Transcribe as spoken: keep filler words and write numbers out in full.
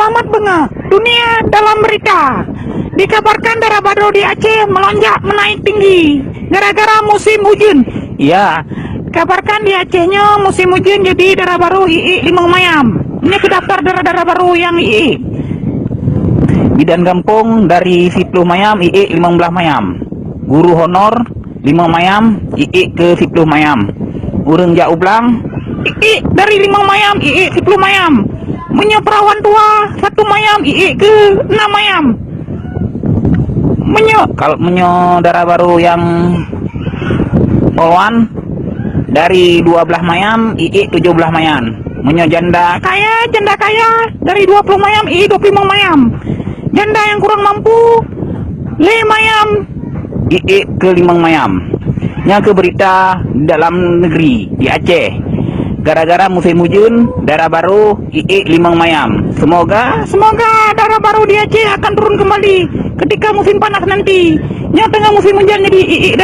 Selamat beungoh, dunia dalam berita. Dikabarkan darah baru di Aceh melonjak menaik tinggi gara-gara musim hujan. Ya, kabarkan di Aceh nyoe musim hujan jadi darah baru iék limong mayam. Nyoe keu daftar darah-darah baru nyang iék. Bidan gampông dari siploh mayam iék limong blaih mayam. Guru honor limong mayam, iék keu siploh mayam. Ureuëng jak u blang, iék dari limong mayam, iék siploh mayam. Meunyoe peurawan tua, satu mayam, iék keu enam mayam. Meunyoe, kalau meunyoe darah baru nyang polwan, dari dua blaih mayam, iék tujoh blaih mayam. Meunyoe janda kaya, janda kaya, dari dua ploh mayam, iék dua ploh limong mayam. Janda nyang kurang mampu, lhée mayam, iék keu limong mayam. Nyan keuh beurita dalam negeri di Aceh. Gara-gara musim ujeuen, darah baru, iék limong mayam. Semoga, semoga darah baru di Aceh akan turun kembali ketika musim panas nanti. Nyoe teungoh musim ujeuen, jadi iék